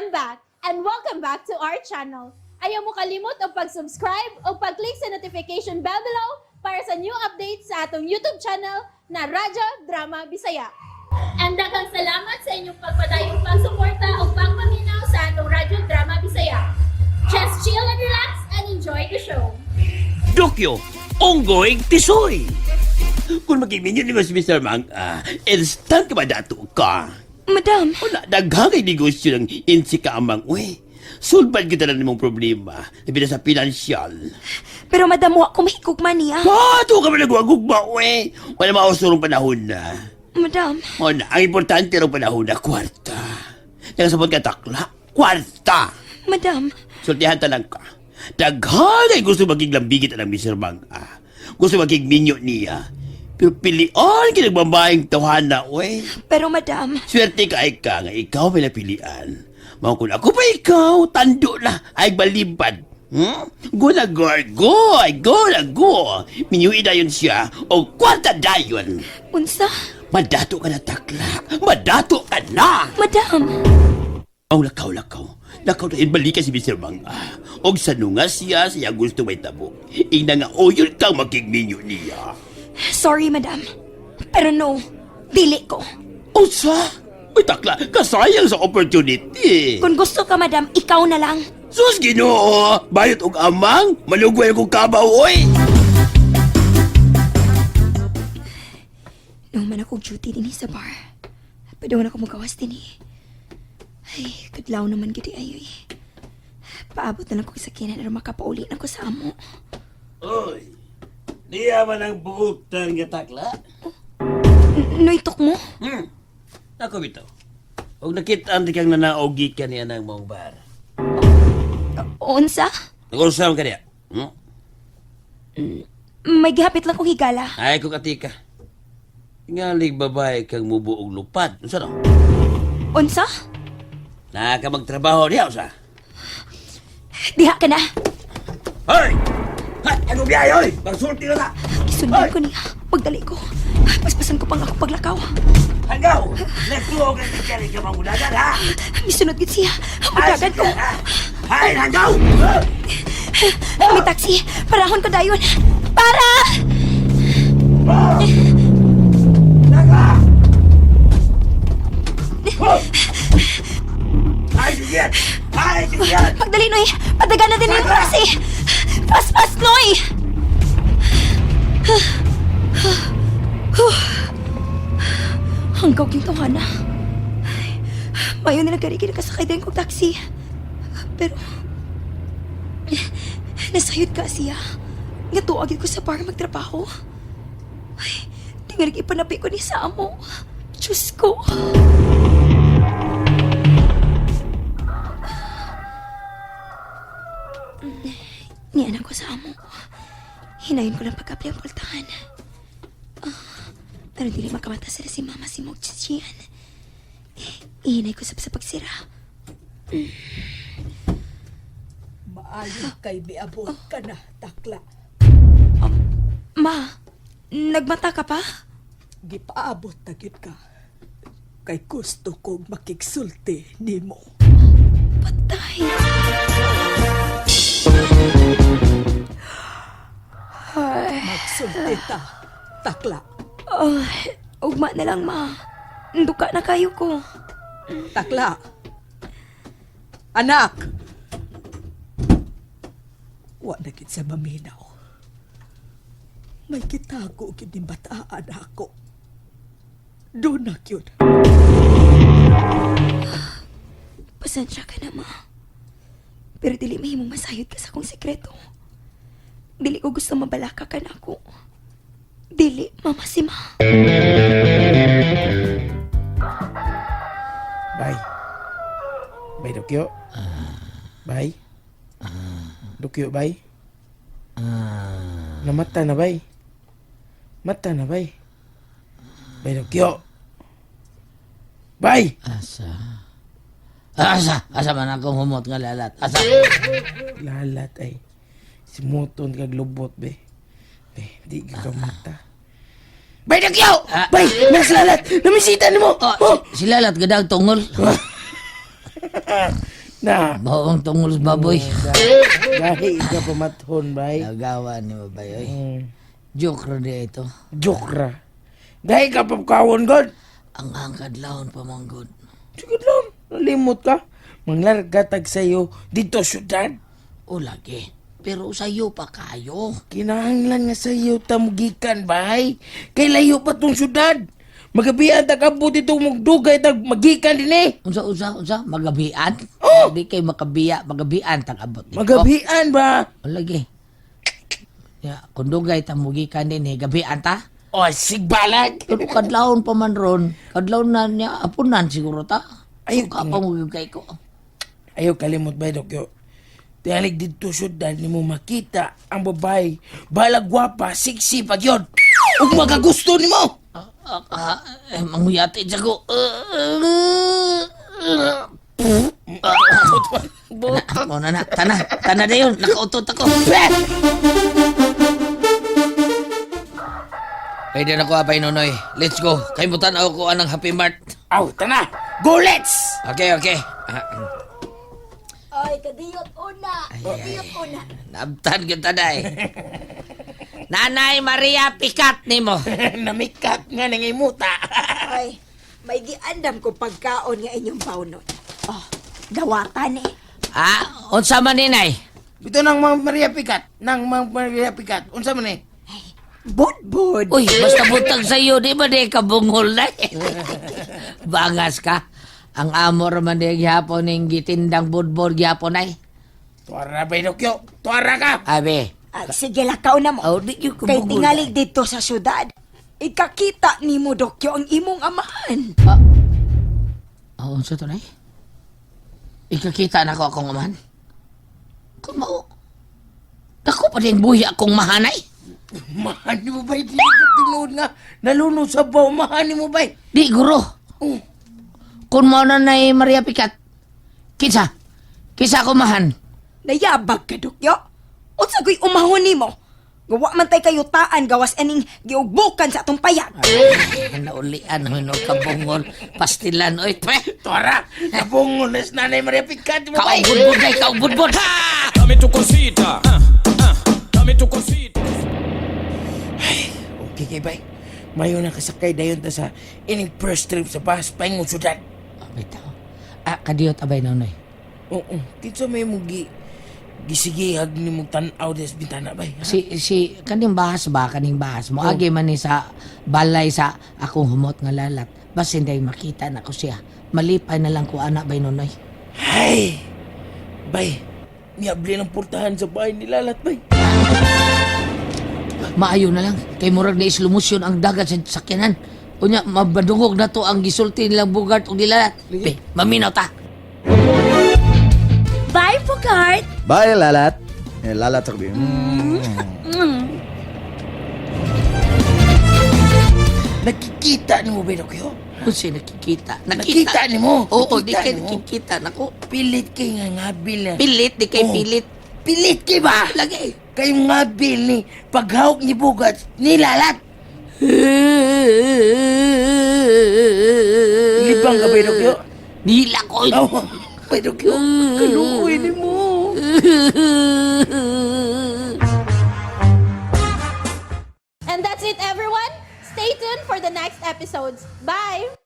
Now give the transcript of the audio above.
I'm back and welcome back to our channel. Ayaw mo kalimot og pag-subscribe o pag-click sa notification bell below para sa new updates sa atong YouTube channel na Radyo Drama Bisaya. And daghang salamat sa inyong pagpadayong pagsuporta o pagpaminaw sa atong Radyo Drama Bisaya. Just chill and relax and enjoy the show. Dokyo, unggoy tisoy. Kung maging ni mas Mr. Mang, instant ka ba dato ka? Madam, Wala, daghang kay negosyo ng insi ka amang, uy. Sulbad kita na nimong problema, labi na sa pinansyal. Pero madam, wa ko mahigugma niya. Pato ka ba nagwagugma, uy? Wala mausurong panahon na. Madam, O na, ang importante rong panahon na, kwarta. Nakasabot ka takla, kwarta. Madam, Sultihan ta lang ka. Daghan ay gusto maging lambigit ang Mr. Mang. Gusto maging minyo niya. Pero pilian kinagbabaeng tawhana, uy. Pero madam, Swerte ka ay ka nga ikaw may napilian. Mao kung ako pa ikaw, tando na, ay balibad. Go na, girl, go, ay go na, go. Minyui dayon siya, o kwarta dayon. Unsa? Madato ka na, takla. Madato ka na! Madam, Ang lakaw, lakaw. Lakaw na balikan si Mr. Mang. Og sa nunga siya, siya gusto may tabo. Ina nga oyol kang magigminyo niya. Sorry, madam. Pero no, dili ko. Usa? Uy, takla, kasayang sa opportunity. Kung gusto ka, madam, ikaw na lang. Sus, Ginoo! Bayot og amang, malugway akong kabaw, oy! No man ako duty dinhi sa bar. Pwede na ako magawas dinhi. Ay, kadlaw naman gid ayoy. Paabot na lang ko sa kinan aron makapauli na ko sa amo. Oy, niya man ang buuktan nga takla. Noitok mo? Ako bitaw. Og nakita ang kang nanaogi ka niya ng mong bar. Unsa? Nag-usap ka niya. May gihapit lang kong higala. Ay, kung katika. Ngalig babae kang mubuog lupad. Unsa no? Unsa? Naka magtrabaho niya, usa. Diha ka na. Hoy! Ha! Ano biyahe, oy? Magsulti na ta! Gisundan ko niya. Pagdali ko. Paspasan ko pang ako paglakaw. Hanggaw! Nagtuog ang kikari ka mangudagan, ha? Misunod gid siya. Pagdagan ko. Hay, hanggaw! May taxi. Parahon ko dayon. Para! Naka! Ay, sige! Ay, sige! Pagdali, Noy. Padagan natin yung taxi. Paspas, Noy! Hanggaw yung tawana. Mayo nila gari kinakasakay din kong taxi. Pero nasayod ka siya. Nga tuwagin ko sa bar magtrabaho. Ay, tingalig ipanapi ko ni sa amo. Diyos ko. Niyan ako sa amo. Hinayon ko lang pagkapli ang pultahan. Pero dili makamata sila si mama si Mog Chichian. Ihinay ko sab sa pagsira. Maayo kay miabot ka na, takla. Ma, nagmata ka pa? Gipaabot na gyud ka. Kay gusto kong makigsulti nimo. Patay. Magsulti ta, takla. Oh, ugma na lang, ma. Duka na kayo ko. Takla. Anak! Wa na gid sa maminaw. May kitago gid ni bataan ako. Doon na gyud. Pasensya ka na, ma. Pero dili mahimong masayod ka sa akong sekreto. Dili ko gusto mabalaka ka na ako. Dili, mama si ma. Bye. Bye, Dokyo. Bye. Dokyo, bye. Namata na, bye. Mata na, bye. Bye, Dokyo. Bye! Asa? Asa? Asa man akong humot nga lalat? Asa? Lalat ay. Simuton kag lubot, be. Be, di ka mata. Bye, Dokyo! Bye! Nas lalat! Namisita nimo! Oh, si lalat gadag tungol. Na. Baong tungol sa baboy. Gahi ka pamathon, bay. Nagawa ni mo bay oy. Joke ra di ito. Joke ra. Gahi ka pagkawon, God. Ang angkadlawon pamanggod. Sige lang, nalimot ka. Manglarga tag sayo dito syudad. O lagi. Pero sayo pa kayo. Kinahanglan nga sayo tamugikan, bay. Kay layo pa tong syudad. Magabian tag abot dito mugdugay tag magikan din eh. Unsa unsa unsa magabian? Oh! Di kay makabiya, magabian tag abot dito. Magabian ba? O lagi. Ya, kung dugay ta mugikan din eh, gabian ta. O, sigbalag. Pero kadlawon pa man ron, kadlawon na niya, apunan siguro ta. Ayaw, Ka pa mo kay ko. Ayaw kalimot ba, Dokyo? Tingalig dito syudad ni mo makita ang babae. Balag gwapa, sexy pag yun. Ug magagusto ni mo. Eh, manghuyati siya ko. Mo na na, tana, tana na yun, nakautot ako. Pwede na ko abay nonoy. Let's go. Kay mutan ako ko anang Happy Mart. Aw, tana. Go, let's! Okay, okay. Ay, kadiyot una. Kadiyot una. Naabtan kita day. Nanay Maria Pikat nimo. Namikat nga nang imuta. Ay, may giandam ko pagkaon nga inyong bawnon. Oh, dawatan eh. Ah, unsa man ninay? Ito nang Mang Maria Pikat. Nang Mang Maria Pikat. Unsa man eh? Budbud. Uy, basta butang sa iyo, di ba di ka bungol na? Bangas ka. Ang amo raman di gihapon ning gitindang budbod gihapon ay. Tuara ba, Dokyo? Tuara ka! Abi. Ay, sige, lakaw na mo. Oh, di gyud ko Kay bungol. tingalig dito sa syudad. Ikakita ni mo, Dokyo, ang imong amahan. Oh, unsa to nay? Ikakita na ko akong amahan. Kung mao. Dako pa din buhi akong mahanay. Mahani mo ba? Di ka tinuod nga. Nalunod sa baw. Mahani mo ba? Di guro. Oh. Kung mao na nay Maria Pikat. Kinsa? Kinsa ako mahan? Nayabag ka, Dokyo. Unsa ko'y umahon nimo? Gawa man tay kayutaan gawas aning giugbukan sa atong payag. Naulian ang ino kabungol. Pastilan oy pre. Tuara! Nabungol na si Nanay Maria Pikat mo ba? Kaubudbud ay kaubudbud. Ha! Dame tu cosita, dame tu cosita. Okay kay bay. Mayo na kasakay dayon ta sa ining first trip sa bus paingon syudad. Ah, bitaw. Ah, kadiyot abay nonoy. Oo. Kinsa may mo gi gisigihag ni mo tan-aw des bintana bay. Ha? Si kaning bahas ba kaning bahas mo agi man ni sa balay sa akong humot nga lalat. Basin day makita na ko siya. Malipay na lang ko ana bay nonoy. Ay! Bay, miabli ng portahan sa bahay ni Lalat bay. Maayo na lang kay murag na islumusyon ang dagat sa sakyanan. Unya mabadungog na to ang gisulti nilang bugart og nilalat. Be, maminaw ta. Bye, Pugart! Bye, Lalat. Eh, Lalat ako. Mm. Nakikita ni mo ba kayo? Unsay nakikita? Nakita nimo? Oo, di Nakita kay nimo? nakikita nako. Pilit kay nga ngabil na. Pilit di kay Oh. pilit. Pilit kay ba? Lagi. Kayong ngabil ni paghawk ni Bugat ni Lalat. Libang ka ba, Dokyo? Nila ko. Oh, bay Dokyo, kaluoy ni mo. And that's it, everyone! Stay tuned for the next episodes. Bye!